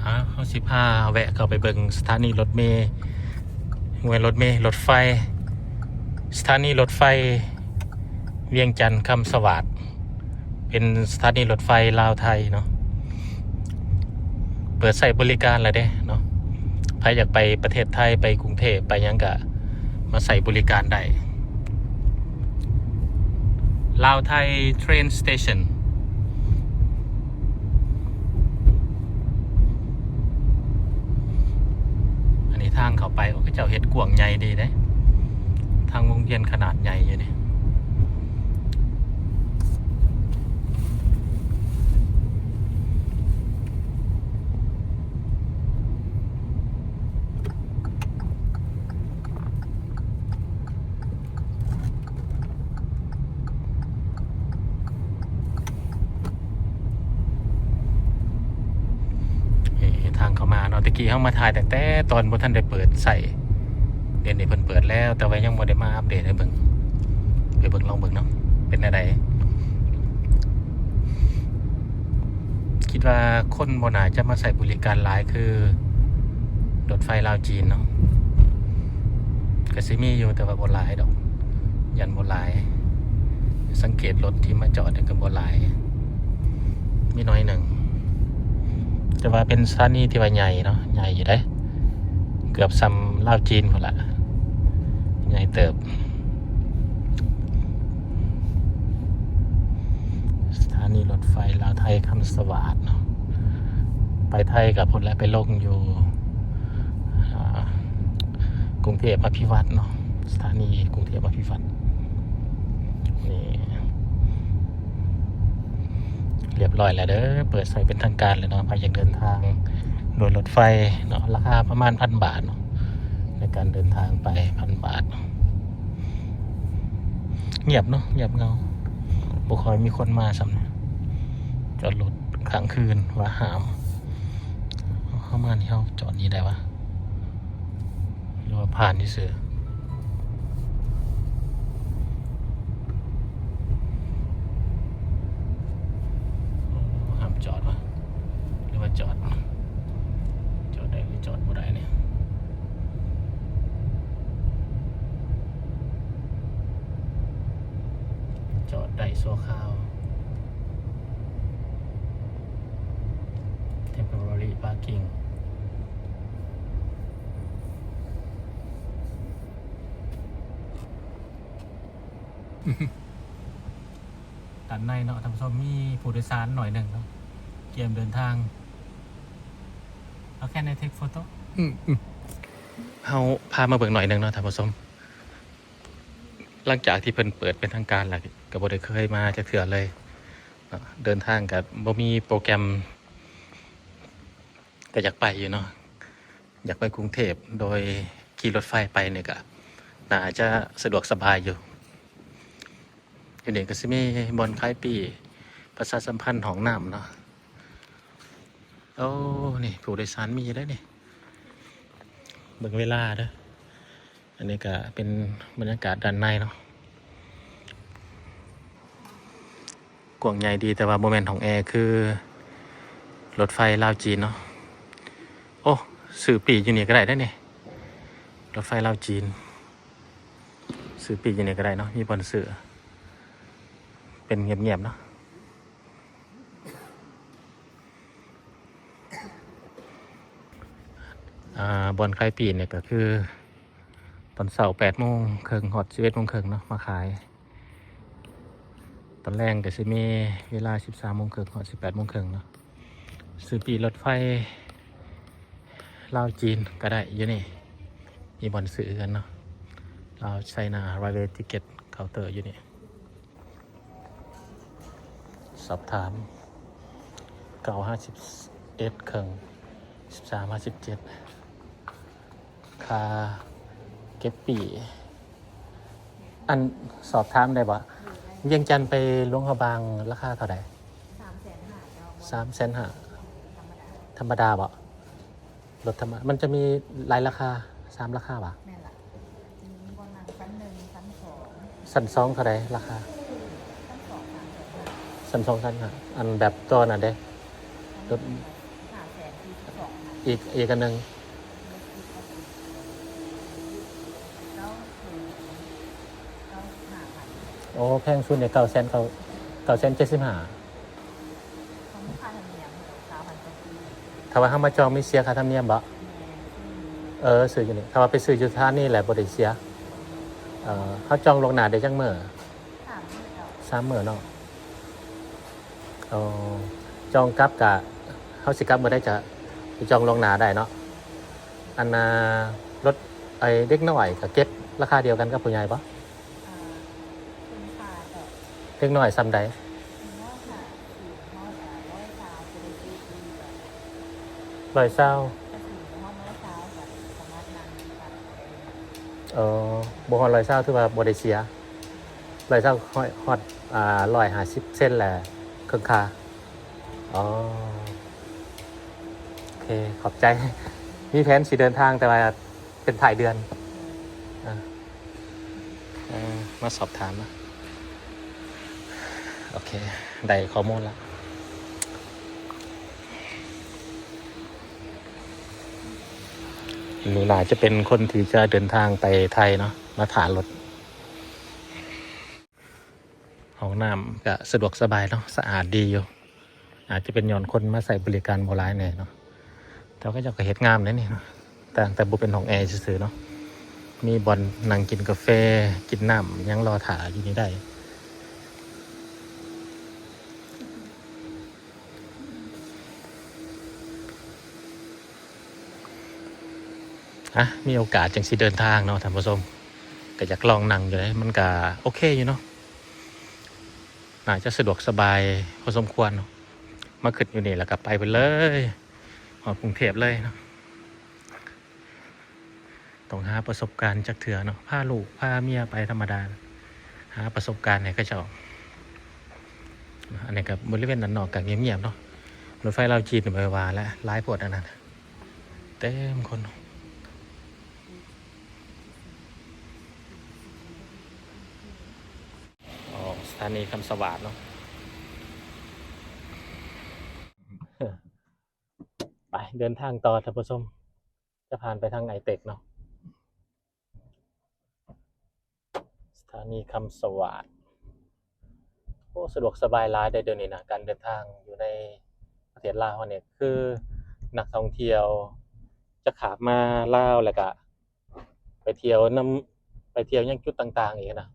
ອ່າ ເຮົາຊິພາແວະເຂົ້າໄປເບິ່ງສະຖານີລົດເມ ແມ່ນລົດເມ ລົດໄຟ ສະຖານີລົດໄຟວຽງຈັນຄຳສະຫວາດ ເປັນສະຖານີລົດໄຟລາວໄທເນາະ ເປີດໃຊ້ບໍລິການແລ້ວເດ້ເນາະ. ໃຜຢາກໄປປະເທດໄທ ໄປກຸງເທບ ໄປຫຍັງກະມາໃຊ້ບໍລິການໄດ້. Lao Thai Train Station. ອັນນີ້ທາງເຂົ້າໄປ ໂອ້ ເຂົາເຈົ້າເຮັດກວ້າງໃຫຍ່ດີເດ້ ທາງວົງວຽນຂະໜາດໃຫຍ່ຢູ່ນີ້. ເອີ ທາງເຂົ້າມາເນາະ ແຕ່ກີ້ເຮົາມາຖ່າຍຕັ້ງແຕ່ຕອນບໍ່ທັນໄດ້ເປີດໃຊ້ ດຽວນີ້ເພິ່ນເປີດແລ້ວ ແຕ່ວ່າຍັງບໍ່ໄດ້ມາອັບເດດໃຫ້ເບິ່ງ ໄປເບິ່ງ ລອງເບິ່ງເນາະ ເປັນແນວໃດ. ຄິດວ່າຄົນບໍ່ໜ້າຈະມາໃຊ້ບໍລິການຫຼາຍຄືລົດໄຟລາວຈີນເນາະ ກະຊິມີຢູ່ ແຕ່ວ່າບໍ່ຫຼາຍດອກ ຢ້ານບໍ່ຫຼາຍ. ສັງເກດລົດທີ່ມາຈອດນີ້ກະບໍ່ຫຼາຍ ມີໜ້ອຍໜຶ່ງ ແຕ່ວ່າເປັນສະຖານີທີ່ວ່າໃຫຍ່ເນາະ ໃຫຍ່ຢູ່ເດ້ ເກືອບສ່ຳລາວຈີນພຸ້ນລະ ໃຫຍ່ເຕີບ. ສະຖານີລົດໄຟລາວໄທຄຳສະຫວາດເນາະ ໄປໄທກະພຸ້ນແຫຼະ ໄປລົງຢູ່ ອາ ກຸງເທບອະພິວັດເນາະ ສະຖານີກຸງເທບອະພິວັດ. ນີ້ ຮຽບຮ້ອຍແລ້ວເດີ ເປີດໃຊ້ເປັນທາງການແລ້ວເນາະ. ໃຜຢາກເດີນທາງໂດຍລົດໄຟເນາະ ລາຄາປະມານພັນບາດເນາະ ໃນການເດີນທາງໄປ ພັນບາດ. ງຽບເນາະ ງຽບເຫງົາ ບໍ່ຄ່ອຍມີຄົນມາສ່ຳນະ ຈອດລົດຄ້າງຄືນວ່າຫ້າມ. ເຮົາມານີ້ ເຮົາຈອດນີ້ໄດ້ຫວາ ຫຼືວ່າຜ່ານຊື່ໆ? ໂອ້ ຫ້າມຈອດຫວາ ຫຼືວ່າຈອດ? ຈອດໄດ້ ຫຼື ຈອດບໍ່ໄດ້ນີ້? ຈອດໄດ້ຊົ່ວຄາວ Temporary parking. ດ້ານໃນເນາະທ່ານຜູ້ຊົມ ມີຜູ້ໂດຍສານໜ້ອຍໜຶ່ງເນາະ ກຽມເດີນທາງ. How can I take photo? ອືມ ເຮົາພາມາເບິ່ງໜ້ອຍໜຶ່ງເນາະທ່ານຜູ້ຊົມ ຫຼັງຈາກທີ່ເພິ່ນເປີດເປັນທາງການແລ້ວ ກະບໍ່ໄດ້ເຄີຍມາຈັກເທື່ອເລີຍເນາະ ເດີນທາງກະບໍ່ມີໂປຣແກຣມ ກະຢາກໄປຢູ່ເນາະ ຢາກໄປກຸງເທບ ໂດຍຂີ່ລົດໄຟໄປນີ້ກະໜ້າຈະສະດວກສະບາຍຢູ່. ຢູ່ນີ້ກະຊິມີບ່ອນຂາຍປີ້ ປະຊາສຳພັນຫ້ອງນ້ຳເນາະ. ໂອ້ ນີ້ຜູ້ໂດຍສານມີເດ້ນີ້ ເບິ່ງເວລາເດີ. ອັນນີ້ກະເປັນບັນຍາກາດດ້ານໃນເນາະ ກວ້າງໃຫຍ່ດີ ແຕ່ວ່າບໍ່ແມ່ນຫ້ອງແອຄືລົດໄຟລາວຈີນເນາະ. ໂອ້ ຊື້ປີ້ຢູ່ນີ້ກະໄດ້ເດ້ນີ້ ລົດໄຟລາວຈີນ ຊື້ປີ້ຢູ່ນີ້ກະໄດ້ເນາະ ມີບ່ອນຊື້ ເປັນງຽບໆເນາະ. ອ່າ ບ່ອນຂາຍປີ້ນີ້ກະຄືຕອນເຊົ້າແປດໂມງເຄິ່ງຮອດສິບເອັດໂມງເຄິ່ງເນາະ ມາຂາຍ. ຕອນແລງກະຊິມີເວລາສິບສາມໂມງເຄິ່ງຮອດສິບແປດໂມງເຄິ່ງເນາະ. ຊື້ປີ້ລົດໄຟລາວຈີນກະໄດ້ຢູ່ນີ້ ມີບ່ອນຊື້ຄືກັນເນາະ. Lao China Railway Ticket Counter ຢູ່ນີ້. ສອບຖາມ ເກົ້າຫາສິບເອັດເຄິ່ງ ສິບສາມຫາສິບເຈັດ ຄ່າເກັບປີ້. ອັນ ສອບຖາມໄດ້ບໍ່ ວຽງຈັນໄປຫຼວງພະບາງລາຄາເທົ່າໃດ? ສາມແສນຫ້າ ທຳມະດາບໍ່? ລົດທຳມະ ມັນຈະມີຫຼາຍລາຄາ ສາມລາຄາຫວາ? ແມ່ນລະ ມີບ່ອນນັ່ງຊັ້ນໜຶ່ງ ຊັ້ນສອງ ຊັ້ນສອງເທົ່າໃດລາຄາ? ຊັ້ນສອງ ສາມແສນຫ້າ ຊັ້ນສອງ ຊັ້ນຫ້າ ອັນແບບຕໍ່ນັ້ນເດ້ ລົດ ຫ້າແສນສີ່ສິບສອງ ອີກ ອີກອັນໜຶ່ງ. ໂອ້ ແພງສຸດນີ້ເກົ້າແສນ ເກົ້າ ເກົ້າແສນເຈັດສິບຫ້າ. ຖ້າວ່າເຮົາມາຈອງມີເສຍຄ່າທຳນຽມບໍ່? ເອີ ຊື້ຢູ່ນີ້. ຖ້າວ່າໄປຊື້ຢູ່ສະຖານີແຫຼະບໍ່ໄດ້ເສຍ. ເອີ ເຮົາຈອງລ່ວງໜ້າໄດ້ຈັກມື້? ສາມມື້ເນາະ. ອໍ ຈອງກັບກະ ເຮົາຊິກັບມື້ໃດຈະໄປຈອງລ່ວງໜ້າໄດ້ເນາະ. ອັນນ່າ ລົດ ໄອ້ເດັກນ້ອຍກະເກັບລາຄາດຽວກັນກັບຜູ້ໃຫຍ່ບໍ່? ເດັກນ້ອຍສ່ຳໃດ? ຮ້ອຍຊາວ. ເອີ ບໍ່ຮອດຮ້ອຍຊາວ ຖືວ່າບໍ່ໄດ້ເສຍ. ຮ້ອຍຊາວ ຮອດ ຮອດ ອ່າ ຮ້ອຍຫ້າສິບເຊັນແຫຼະ ເຄິ່ງຄ່າ. ອໍ ໂອເຄ ຂອບໃຈ. ມີແຜນຊິເດີນທາງ ແຕ່ວ່າເປັນທ້າຍເດືອນ. ເອີ ເອີ ມາສອບຖາມເນາະ. ໂອເຄ ໄດ້ຂໍ້ມູນລະ. ນີ້ໜ້າຈະເປັນຄົນທີ່ຈະເດີນທາງໄປໄທເນາະ ມາຖ້າລົດ. ຫ້ອງນ້ຳກະສະດວກສະບາຍເນາະ ສະອາດດີຢູ່. ອາດຈະເປັນຍ້ອນຄົນມາໃຊ້ບໍລິການບໍ່ຫຼາຍແດ່ເນາະ ແຕ່ວ່າເຂົາເຈົ້າກະເຮັດງາມເດ້ນີ້ເນາະ. ຕ່າງແຕ່ບໍ່ເປັນຫ້ອງແອຊື່ໆເນາະ. ມີບ່ອນນັ່ງກິນກາແຟ ກິນນ້ຳຫຍັງລໍຖ້າຢູ່ນີ້ໄດ້. ອ່ະ ມີໂອກາດຈັ່ງຊິເດີນທາງເນາະທ່ານຜູ້ຊົມ. ກະຢາກລອງນັ່ງຢູ່ເດ້ ມັນກະໂອເຄຢູ່ເນາະ. ໜ້າຈະສະດວກສະບາຍພໍສົມຄວນເນາະ. ມາຂຶ້ນຢູ່ນີ້ແລ້ວກະໄປພຸ້ນເລີຍ ຮອດກຸງເທບເລີຍເນາະ. ຕ້ອງຫາປະສົບການຈັກເທື່ອເນາະ. ພາລູກພາເມຍໄປທຳມະດາ ຫາປະສົບການໃຫ້ເຂົາເຈົ້າ. ອັນນີ້ກະບໍລິເວນດ້ານນອກກະງຽບໆເນາະ. ລົດໄຟລາວຈີນບໍ່ວ່າແຫຼະ ຫຼາຍໂພດອັນນັ້ນ ເຕັມຄົນ. ອໍ ສະຖານີຄຳສະຫວາດເນາະ. ໄປເດີນທາງຕໍ່ທ່ານຜູ້ຊົມ. ຈະຜ່ານໄປທາງໄອເຕັກເນາະ. ສະຖານີຄຳສະຫວາດ. ໂອ້ ສະດວກສະບາຍຫຼາຍເດ້ດຽວນີ້ນະ ການເດີນທາງຢູ່ໃນປະເທດລາວເຮົານີ້ ຄືນັກທ່ອງທ່ຽວຈະຂ້າມມາລາວ ແລ້ວກະໄປທ່ຽວນຳ ໄປທ່ຽວຍັງຈຸດຕ່າງໆອີກນະ.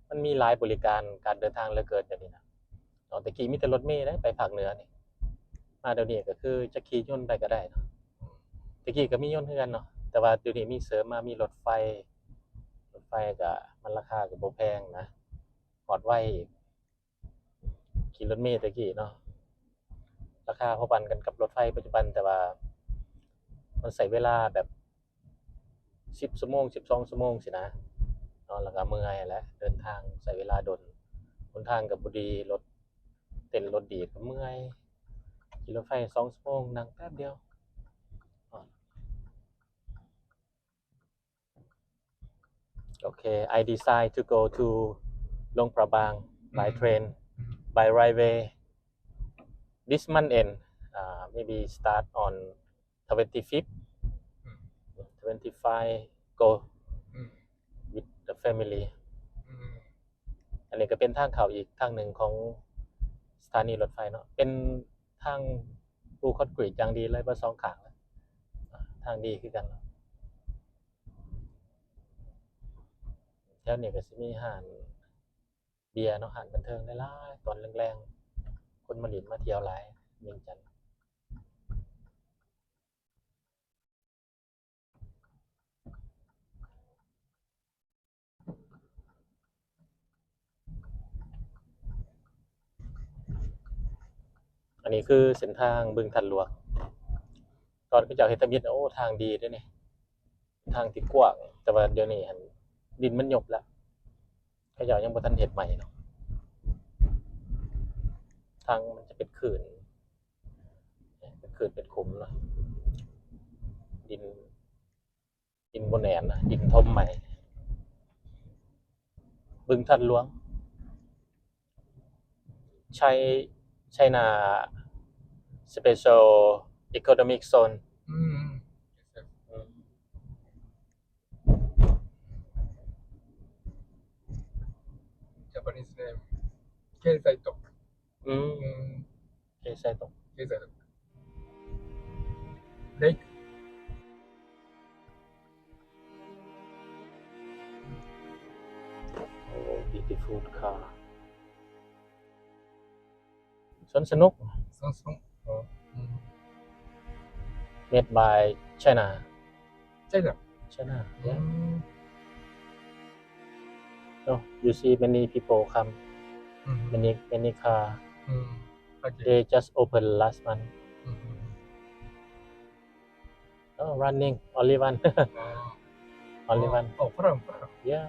ມັນມີຫຼາຍບໍລິການການເດີນທາງເຫຼືອເກີນດຽວນີ້ນະ. ເນາະ ແຕ່ກີ້ມີແຕ່ລົດເມເດ້ໄປພາກເໜືອນີ້. ມາດຽວນີ້ກະຄືຈະຂີ່ຍົນໄປກະໄດ້ເນາະ. ແຕ່ກີ້ກະມີຍົນຄືກັນເນາະ ແຕ່ວ່າດຽວນີ້ມີເສີມມາ ມີລົດໄຟ. ລົດໄຟກະ ມັນລາຄາກະບໍ່ແພງນະ ຮອດໄວອີກ. ຂີ່ລົດເມແຕ່ກີ້ເນາະ ລາຄາພໍປານກັນກັບລົດໄຟປັດຈຸບັນ ແຕ່ວ່າມັນໃຊ້ເວລາແບບ ສິບຊົ່ວໂມງ ສິບສອງຊົ່ວໂມງຊີ້ນະເນາະ. ແລ້ວກະເມື່ອຍແຫຼະ ເດີນທາງໃຊ້ເວລາດົນ ຫົນທາງກະບໍ່ດີ ລົດເຕັ້ນລົດດີດກະເມື່ອຍ. ຂີ່ລົດໄຟສອງຊົ່ວໂມງ ນັ່ງແປັບດຽວ. Okay, I decide to go to Luang Prabang by train, by railway. This month end, uh, maybe start on twenty-fifth, twenty-five go with the family. ອັນນີ້ກະເປັນທາງເຂົ້າອີກທາງໜຶ່ງຂອງສະຖານີລົດໄຟເນາະ ເປັນທາງປູຄອນກຣີດຢ່າງດີເລີຍ ເບິດສອງຂ້າງ ທາງດີຄືກັນ. ແຖວນີ້ກະຊິມີຮ້ານເບຍເນາະ ຮ້ານບັນເທີງຫຼາຍໆ ຕອນແລງໆ ຄົນມາຫຼິ້ນມາທ່ຽວຫຼາຍ ວຽງຈັນ. ອັນນີ້ຄືເສັ້ນທາງບຶງທາດຫຼວງ ຕອນເຂົາເຈົ້າເຮັດທຳອິດ ໂອ້ ທາງດີເດ້ນີ້ ທາງທີ່ກວ້າງ ແຕ່ວ່າດຽວນີ້ຫັ້ນດິນມັນຍົບແລ້ວ ເຂົາເຈົ້າຍັງບໍ່ທັນເຮັດໃໝ່ເນາະ. ທາງມັນຈະເປັນຄື້ນ ເປັນຄື້ນເປັນຂຸມເນາະ ດິນ ດິນບໍ່ແໜ້ນນະ ດິນຖົມໃໝ່. ບຶງທາດຫຼວງ Chi- China Special Economic Zone. ใช่ตรง ใช่ใช่ตรง เล็ก โอ้ beautiful car สวนสนุก สวนสนุก อ๋อ อืม made by China China China อืม yeah. Oh, you see many people come, อืม many, many car. อืม โอเค They just open last month. อืม อืม อืม Oh, running, only one. อ๋อ only one. อ๋อ ฝรั่ง ฝรั่ง Yeah.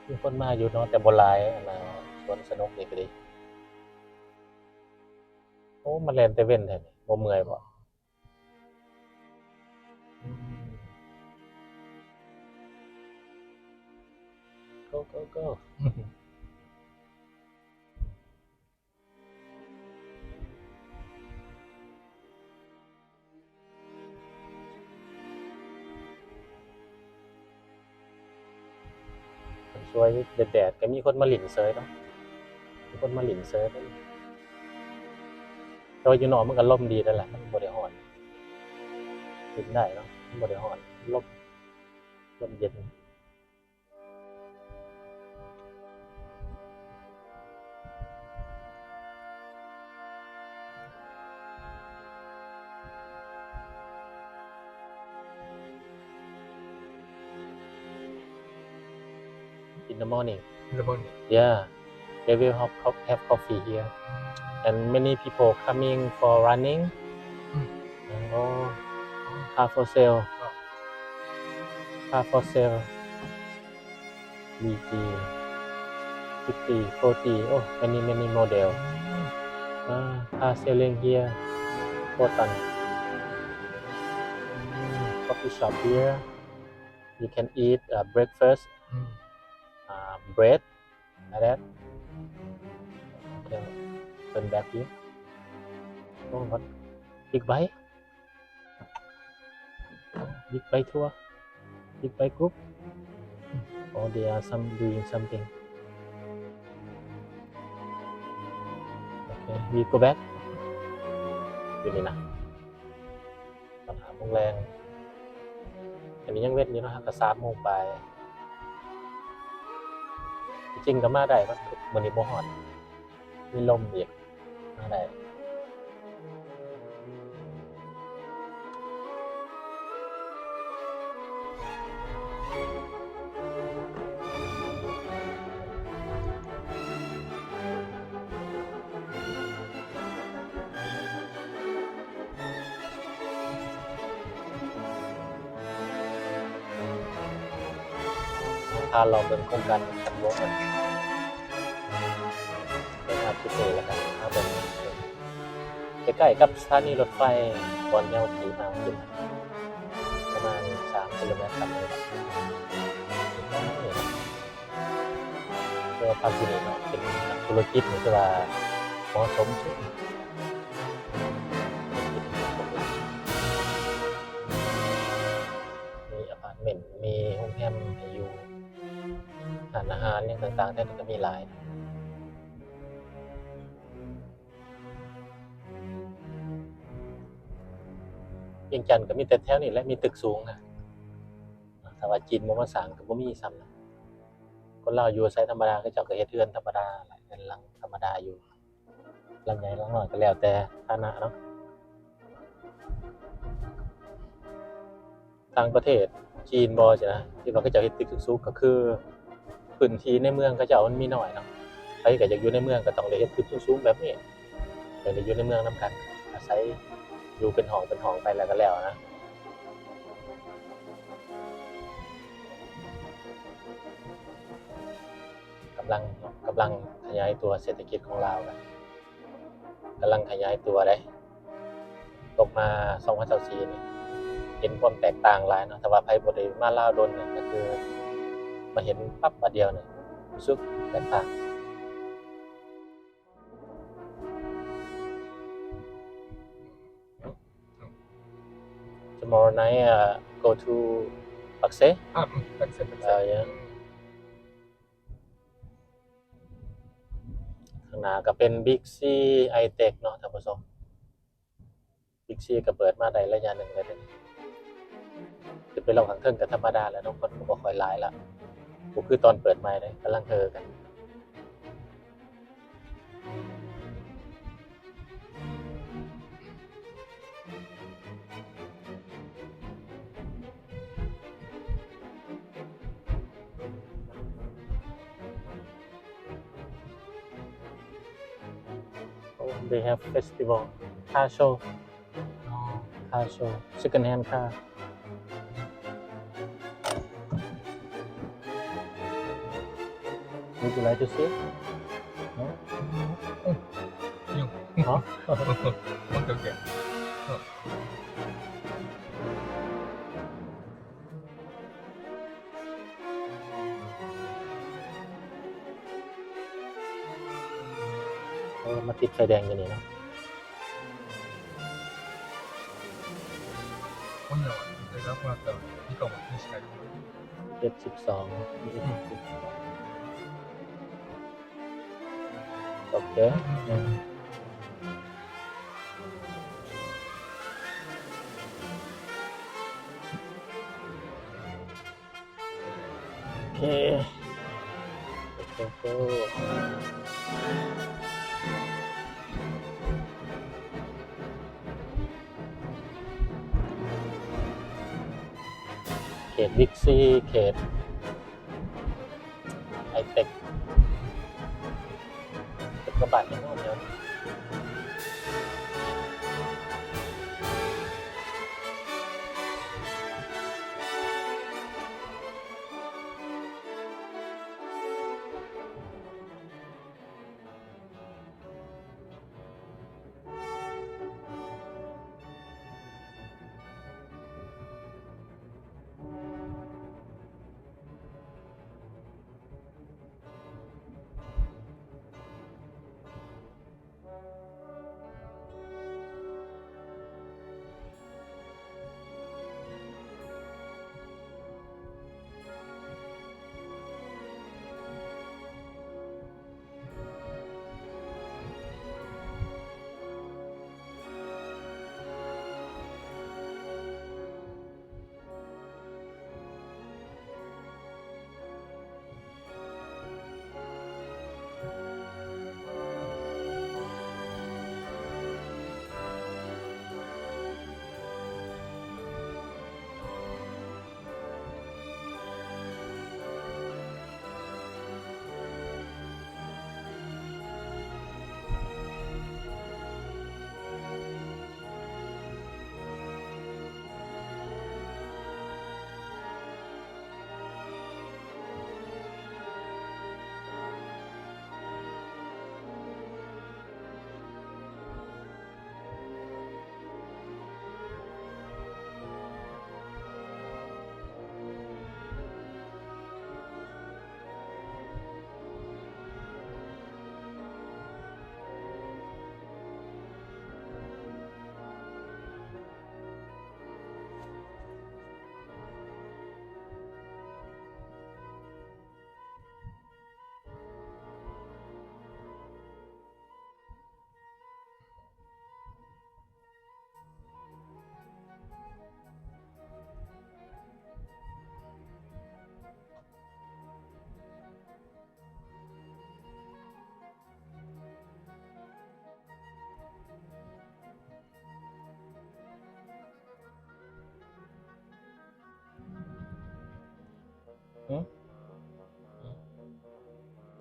มีคนมาอยู่เนาะ แต่บ่หลาย อันน่ะ สวนสนุกนี่ก็ดี โอ้ มาแล่นแต่เว็นแท้นี่ บ่เมื่อยบ่? อืม Go, go, go. สวย แดดๆ ก็มีคนมาหลิ้นเซยเนาะ มีคนมาหลิ้นเซย แต่ว่าอยู่นอกมันก็ลมดีนั่นแหละ มันบ่ได้ร้อน หลิ้นได้เนาะ มันบ่ได้ร้อน ลม ลมเย็น. In the morning. In the morning. Yeah. They will have co-, have coffee here. And many people coming for running. อืม And oh, car for sale. อ๋อ Car for sale. บี จี fifty, forty. Oh, many, many model. อืม Ah, car selling here. Important. อืม Coffee shop here. You can eat, uh, breakfast. อืม Uh, bread. Like that. Okay. Turn back here. Oh, what? Big bike? Big bike tour? Big bike group? Oh, they are some, doing something. Okay, we go back. อยู่นี่นะ ตอนห้าโมงแลง อันนี้ยังเว็นอยู่เนาะ ก็สามโมงปลาย จริงๆ ก็มาได้ มื้อนี้บ่ฮ้อน มีลมอีก มาได้ ພາເລາະເບິ່ງໂຄງການທາງຫຼວງ ເປັນອາທິດນີ້ລະກັນ ພາເບິ່ງ ໃກ້ໆກັບສະຖານີລົດໄຟ ບ່ອນແນວທີ່ທາງຂຶ້ນ ປະມານສາມກິໂລແມັດ ສາມກິໂລແມັດ ແຕ່ວ່າພັກຢູ່ນີ້ເນາະ ເປັນນັກທຸລະກິດນີ້ ຖືວ່າເໝາະສົມສຸດ ມີອາພາດເມັນ ມີໂຮງແຮມໃຫ້ຢູ່ ຮ້ານອາຫານຫຍັງຕ່າງໆ ແຖວນີ້ກໍມີຫຼາຍ. ວຽງຈັນກໍມີແຕ່ແຖວນີ້ແຫຼະ ມີຕຶກສູງນະ ຖ້າວ່າຈີນບໍ່ມາສ້າງກໍບໍ່ມີຊ້ຳນະ. ຄົນລາວຢູ່ອາໄສທຳມະດາ ເຂົາເຈົ້າກໍເຮັດເຮືອນທຳມະດາ ເຮືອນຫຼັງທຳມະດາຢູ່ ຫຼັງໃຫຍ່ຫຼັງນ້ອຍກໍແລ້ວແຕ່ຖານະເນາະ. ຕ່າງປະເທດ ຈີນບໍ່ຊີ້ນະ ທີ່ວ່າເຂົາເຈົ້າເຮັດຕຶກສູງໆ ກໍຄືພື້ນທີ່ໃນເມືອງເຂົາເຈົ້າມັນມີນ້ອຍເນາະ ໃຜກໍຢາກຢູ່ໃນເມືອງກໍຕ້ອງໄດ້ເຮັດຕຶກສູງໆແບບນີ້ ຢາກໄດ້ຢູ່ໃນເມືອງນຳກັນ ອາໄສຢູ່ເປັນຫ້ອງເປັນຫ້ອງໄປແລ້ວກໍແລ້ວນະ. ກຳລັງ ກຳລັງຂະຫຍາຍຕົວເສດຖະກິດຂອງລາວນະ ກຳລັງຂະຫຍາຍຕົວເດ້. ຕົກມາສອງພັນຊາວສີ່ນີ້ ເຫັນຄວາມແຕກຕ່າງຫຼາຍເນາະ. ຖ້າວ່າໃຜບໍ່ໄດ້ມາລາວດົນນີ້ ກໍຄືມາເຫັນປັບບາດດຽວນີ້ ຮູ້ສຶກແຕກຕ່າງ. Tomorrow night, uh, go to Pak Seh. ອາ ປາກເຊ ປາກເຊ Uh, yeah. ໜ້າກະເປັນ Big C Itek ເນາະທ່ານຜູ້ຊົມ. Big C ກະເປີດມາໄດ້ໄລຍະໜຶ່ງແລ້ວເດ. ຂຶ້ນໄປລອງຂ້າງເທິງກະທຳມະດາແຫຼະເນາະ, ຄົນກະບໍ່ຄ່ອຍຫຼາຍລະ, ບໍ່ຄືຕອນເປີດໃໝ່ເດ, ກຳລັງເຮີກັນ. Oh, they have festival, car show. Oh, car show, second hand car. Would you like to see? No? いいよ。は？オッケー、オッケー。うん。 ໂອ້ ມາຕິດໄຟແດງຢູ່ນີ້ເນາະ. ເຈັດສິບສອງ ໂອເຄ. ໂອເຄ ເຂດ Big C ເຂດ Itek ເກັບກະບາດຍັງບໍ່ເໝືອນ. ຫື?